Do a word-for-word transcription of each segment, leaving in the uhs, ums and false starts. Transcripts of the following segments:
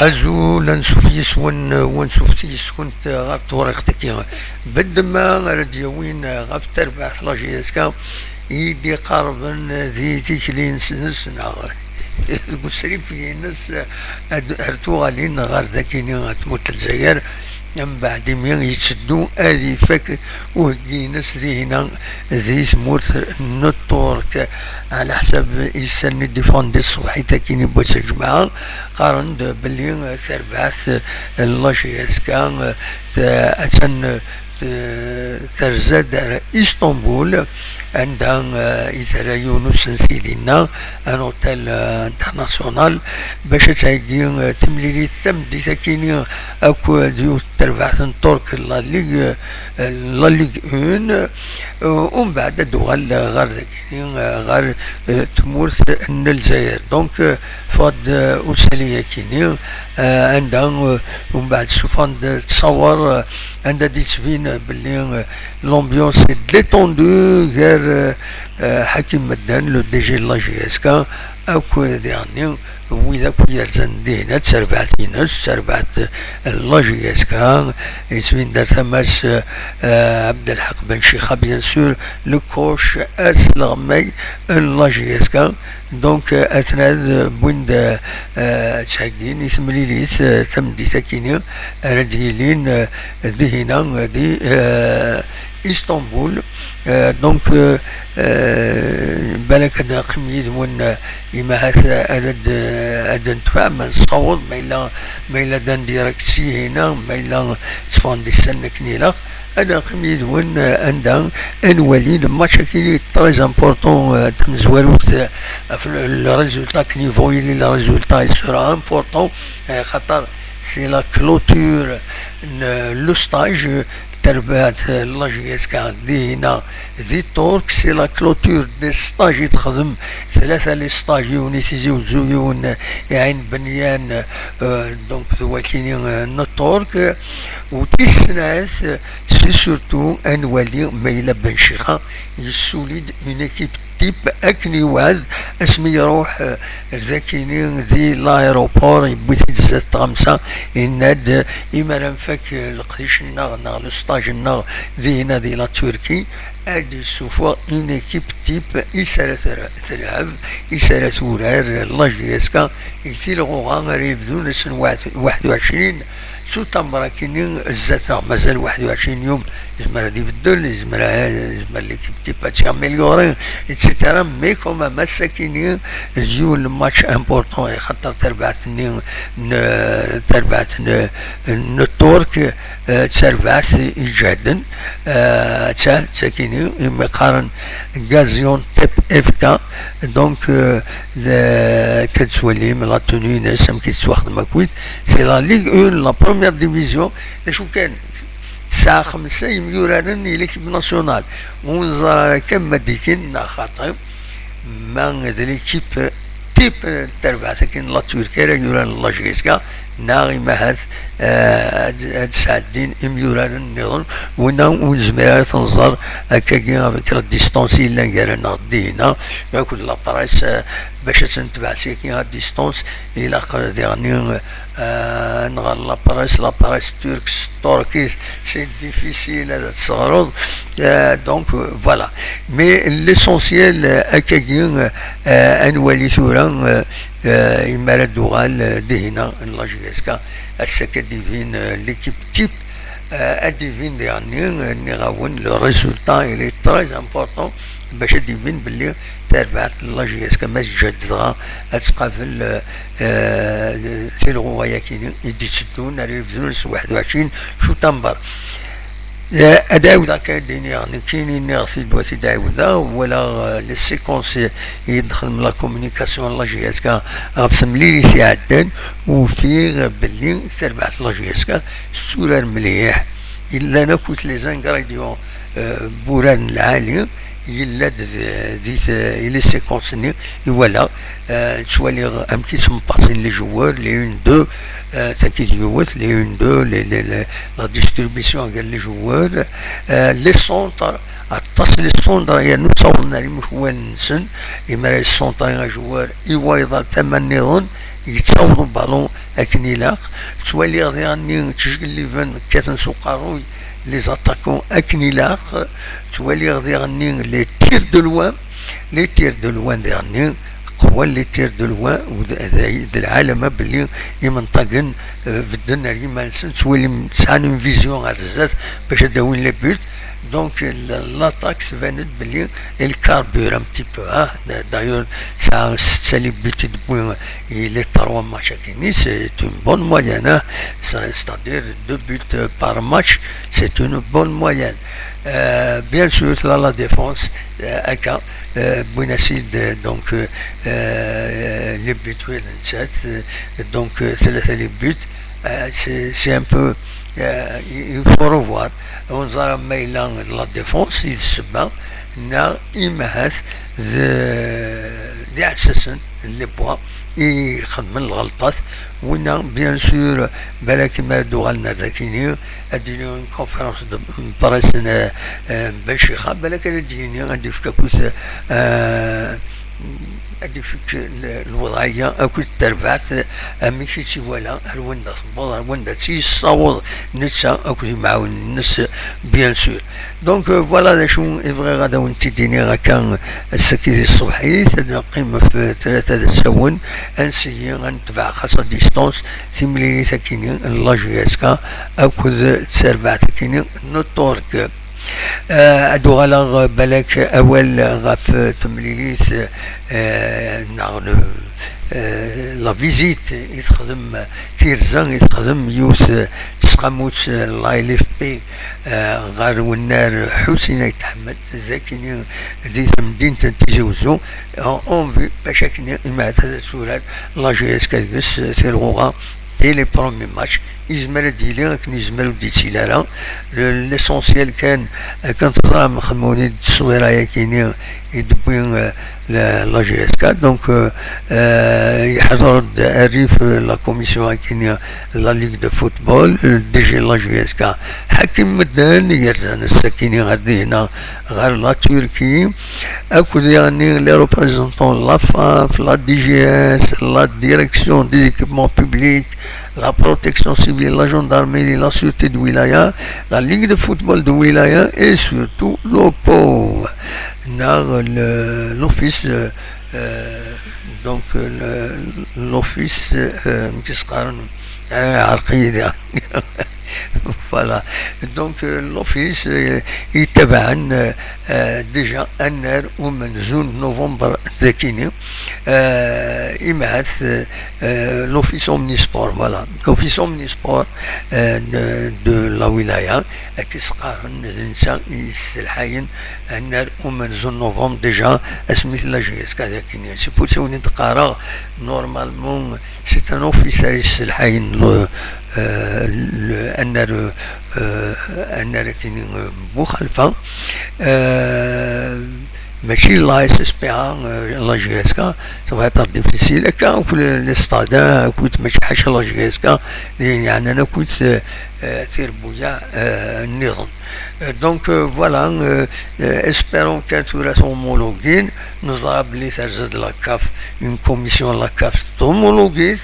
Azul, ansuf yes-wen, wansufet yes-kent ɣer tewriqt-agi. Beddem ara d-yawin ɣef terbaɛt la J S K i d-iqerben di tikli-nnes, neɣ deg usrif-ines, ad, ar tuɣalin ɣer dakini, ar tmurt n Lezzayer, mbeɛd imi yetteddu ad ifak uheggi-ines dihina di tmurt n Tturk. Ɛla ḥsab isallen i d-ifɣen di tṣebḥit akkin n wass n lǧemɛa, qqaren-d belli tarbaɛt n la J S K, eh, attan, eh, terza-d ar Istanbul, anda, eh, i terra yiwen usensi dinna, un hôtel, eh, international, bac ad theggi, eh, timlilit tameddit akkin akk d yiwet n terbaɛt n Tturk, la Ligue, eh, la Ligue un, eh, umbeɛd ad d-tuɣal ɣer dagi, eh, ɣer, eh, tmurt n Lezzayer. Donc, eh, fɣed, eh, usali akini, eh, anda, eh, umbeɛd sufɣen-d ttṣawer, eh, anda d-yettbin, eh, belli, eh, l'ambiance est détendue gar, eh, eh, Hakim Medden, le D G n la J S K, akk diɣenni wid akk yerzan dinna, d tarbaɛt-ines, d tarbaɛt n la J S K, yettbin-d ar tama-s, eh, Abdelhaq Ben Chixa, bien sûr, le coach asleɣmay n la J S K. Donc, eh, atnad wwin-d, eh, ttheggin i temlilit, eh, tameddit akini ara d-yilin, eh, dihina, eh, di, eh, Istanbul. Eh, donc, eh, eh, balak ad neqqim yid-wen, eh, imahat, eh, ad, ad, ad ntefahem, ad nessaweḍ, ma yella, ma yella d en direct si hina, ma yella tteffɣen-d isallen akken ilaq, ad neqqim yid-wen, eh, anda ad nwali le match akini très important, eh, tamezwarut, eh, ɣef le, le résultat, akken yebɣu yili le résultat, il sera important, eh, xaṭer c'est la clôture n le stage, terbaɛt la J S K dihina di Tturk, c'est la clôture des stages i texdem, tlata les stages, yiwen i Tizi Wezzu, yiwen i Ɛin Benyan, euh, donc d wakini, euh, n Tturk, u tis snat, c'est surtout ad nwali ma yella Ben Chixa yessuli-d une équipe type akken iwɛed asmi iruḥ, eh, dakini di l'aéroport, yewwi-t-id zdat tɣamsa, yenna-d, eh, imi ara nfak, eh, leqdic-nneɣ neɣ le stage-nneɣ dihina di la Turquie, ad d-yessufeɣ une équipe type i s ara tra-, telɛeb, i s ara turar, eh, la J S K, i tilɣuɣa ara yebdun ass n waḥed, waḥed u ɛecrin, s utamber akini zdat-neɣ mazal waḥed u ɛecrin yum, yezmer ad ibeddel, yezmer, yezmer l'équipe type ad tt-amélioré, et cetera. Mais quand même, ass-akini d yiwen le match important, axaṭer tarbaɛt-nni n, tarbaɛt n, n Tturk, eh, d tarbaɛt iǧehden, eh, ta, d takini, imi qqaren Gaziantep F K, donc, euh, d-, tettwalim la tenue-ines amek i tettwaxdem akkit. C'est la Ligue un, la première division. D acu kan, tesɛa xemsa yemyuraren i l'équipe nationale. Ur neẓri ara kan ma d-ikin neɣ xaṭi. Ma d l'équipe type n terbaɛt akken la Turquie ara yuraren la J S K, neɣ imahat, eh, ad, ad sɛeddin imyuraren nniḍen, winna ur nezmir ara ad t-nẓer akkagi avec la distance yellan gar-aneɣ d dihina, akked la presse, eh, bac ad tt-netbeɛ syagi à distance, ilaq diɣenni, eh, nɣer la presse, la presse turque s tturkit, c'est difficile ad tt-teɣreḍ. Eh, donc, eh, voilà. Mais l'essentiel, eh, akkagi, eh, ad nwali tura, eh, eh, imi ara d-tuɣal, eh, dihina n la J S K, ass-agi ad d-ibin, eh, l'équipe type, eh, ad d-ibin diɣenni, eh, nniɣ-awen, le résultat, il est très important, bac ad d-ibin belli tarbaɛt n la J S K ma teǧǧa-d dɣa ad tqabel, eh, eh, tilɣuɣa-yakini i d-itteddun, ara yebdun s waḥed u ɛecrin septembre. Eh, ad ɛiwdeɣ kan ad d-iniɣ, nekkini nniɣ-t-id, ad t-id-ɛiwdeɣ, walaɣ, eh, les séquences i d-nexdem la communication n la J S K ɣef temlilit iɛeddan, ufiɣ belli tarbaɛt n la J S K tetturar mliḥ. Llan akk les ingrédients, eh, n wurar n lɛali, yella-d d-, di t-, i les séquences-nni i walaɣ, eh, ttwaliɣ amek i ttempartin les joueurs, les une deux, eh, tagi d yiwet, les une deux, les, les, les, la distribution gar les joueurs, eh, les centres, aṭas les centres yernu ttawḍen ar imekwan-nsen, imi ara yessenṭri ajewwar i wayeḍ ar tama nniḍen, yettaweḍ ubalun akken ilaq. Ttwaliɣ diɣenni ttjeggiben kkaten s uqerruy les attaquants akken ilaq. Ttwaliɣ diɣenni les tirs de loin. Les tirs de loin diɣenni qwan les tirs de loin, d lɛalama belli imenṭagen, eh, bedden ar yiman-nsen, ttwalin sɛan une vision ɣer zdat bac ad d-awin les buts. Donc, l'attaque tban-d belli elle carbure un petit peu, hein. D'ailleurs, ça, c'est les buts depuis les trois matchs akini, c'est une bonne moyenne, hein. C'est-à-dire deux buts par match, c'est une bonne moyenne. Euh, bien sûr, là, la défense, euh, akka, euh, Bounassine, euh, donc, euh, euh, les buts, oui, donc, euh, c'est les buts, euh, c'est c'est un peu, euh, il faut revoir. Ur neẓri ma yella la défense i d ssebba neɣ imahat d d iɛessasen n les points i xedmen lɣelṭat. Winna, bien sûr, balak mi ara d-uɣalen ar dakini, ad d-yili une conférence de presse n, euh, Ben Chixa, balak ara d-yini, ad d-yefk akk, euh, ad d-yefk l- lwḍɛiyya akked terbaɛt, amek i tt-iwala, ar wanda tewweḍ, ar wanda tt-yessaweḍ netta akked imɛawnen-nnes, bien sûr. Donc, euh, voilà d acu i bɣiɣ ad awen-t-id-iniɣ akka ass-agi di tṣebḥit. Ad neqqim ɣef tlata d asawen, ad nsiyi ad netbeɛ xas à distance timlilit akini n la J S K akked terbaɛt akini n Tork. Eh, ad uɣaleɣ, eh, balak awal ɣef, eh, temlilit, eh, neɣ le, eh, la visite i texdem, tirza i texdem yiwet, eh, tesqamut, eh, la L F P, eh, ɣer wennar Ḥusin Ayt Ḥmed, d akini di temdint n Tizi Wezzu, en, en vue bac akini imahat ad turar la J S K deg-s, eh, tirɣuɣa dès les premiers matchs. Yezmer ad d-yili akken yezmer ur d-yettili ara. Le- l'essentiel kan, akken teẓram, xedmen-d tteswira-yakini i d-tewwi, euh, la, la J S K. Donc, euh, euh, yeḥḍer-d rrif, euh, la commission akini, la ligue de football, euh, D G la J S K. Ḥakim medden yerzan ass-akini ɣer dihna, ɣer la Turquie, akked yani les représentants, la F A F, la D G S, la direction des équipements publics, la protection civile, la gendarmerie, la sûreté de wilaya, la ligue de football de wilaya et surtout l'OPO, neɣ le- l'office, euh, euh, donc, euh, le- l'office, euh, qu'est-ce que, euh, عرقية. Voilà. Donc, euh, l'office, euh, il تبعن, euh, euh, déjà annar umenzu n novembre dakini, euh, imahat, euh, euh, l'office omnisport, voilà. L'office omnisport, euh, de, de la wilaya, ad k-isqaren d nsa i yesselḥayen annar umenzu n novembre déjà, asmi tella J S K dakini. C'est pour ça i wen-d-qqareɣ, normalement, c'est un office i yesselḥayen le, euh, le, annar, euh, annar akini, euh, Buxalfa. Euh, mačči la S S P A, euh, la J S K, ça va être difficile. Akka, akked le, le stade, akked mačči ḥaca la J S K, yeɛnan akked, euh, euh, tirebbuyaɛ, euh, nniḍen. Euh, donc, euh, voilà, euh, euh, espérons kan tura t-homologuin, neẓra belli terza-d la CAF, une commission la CAF t-homologuit.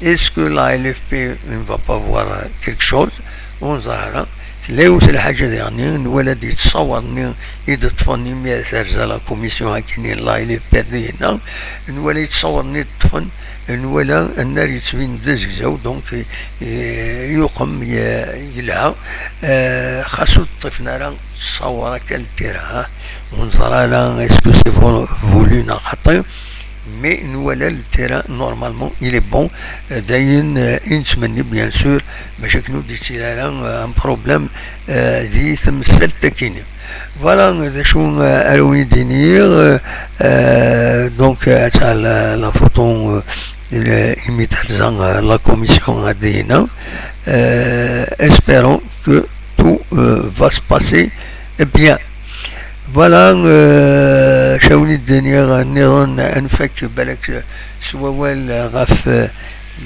Est-ce que la L F P ne va pas voir, euh, quelque chose? Ur neẓri ara. Tella yiwet lḥaǧa diɣenni, nwala-d yettṣawer-nni i d-ṭṭfen imi ara terza la commission akini la L F P dinna, nwala yettṣawer-nni d-ṭṭfen, nwala annar yettbin d azegzaw, donc, eh, yuqem, ye- yelha. Eh, xas ur ṭṭifen ara ṣṣawer akka n tira, ha? Ur neẓri ara est-ce que c'est vo- voulu neɣ xaṭi, mais nwala le terrain normalement il est bon. Eh, d ayen, eh, i nettmenni, bien sûr, bac akken ur d-yettili ara, eh, un problème, eh, di temsalt akini. Voilà, d acu, euh, ara wen-d-iniɣ, euh, euh, donc, euh, ata la, la photo, euh, imi terza, euh, la commission ar dihna. Euh, espérons que tout, euh, va se passer bien. Voilà, euh, acu ara wen-d-iniɣ nniḍen, ad nfak balak s wawal ɣef, euh,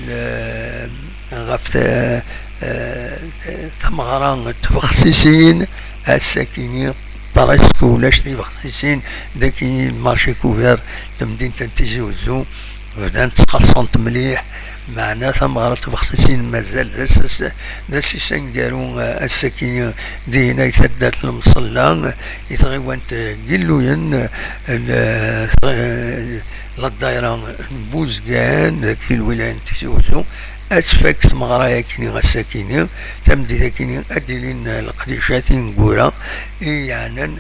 le- ɣef, eh, eh, tameɣra n tbexsisin. Ass-akini presque ulac tibexsisin, d akini le marché couvert, temdint n Tizi Wezzu, Bdant ttqeṣṣent mliḥ, meɛna tameɣra n tbexsisin mazal d ass-, d ass-is aneggaru, eh, ass-agi dihin ay taddart n Lemṣella, i tɣiwant n Yilluyen, eh, l-, eh, la ddayra n Buzgan, deg lwilaya n Tizi Uzzu, ad tfak tmeɣra-yagi ass-agi, tameddit-agi ad d-ilin leqdicat ineggura i yeɛnan,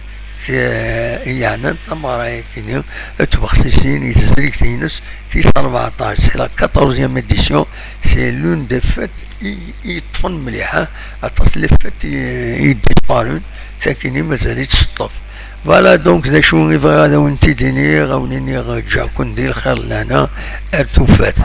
eh, i yeɛnan tameɣra-yagi n tbexsisin i tezrigt-ines tis rbeɛṭac. C'est la quatorzième édition, c'est l'une des fêtes i, i yeṭṭfen mliḥ, aṭas les fêtes i, i disparun, sakini mazal-itt teṭṭef. Voilà, donc, d acu i bɣiɣ ad awen-t-id-iniɣ, ad awen-iniɣ ǧǧiɣ-ken di lxir, lehna, ar tufat.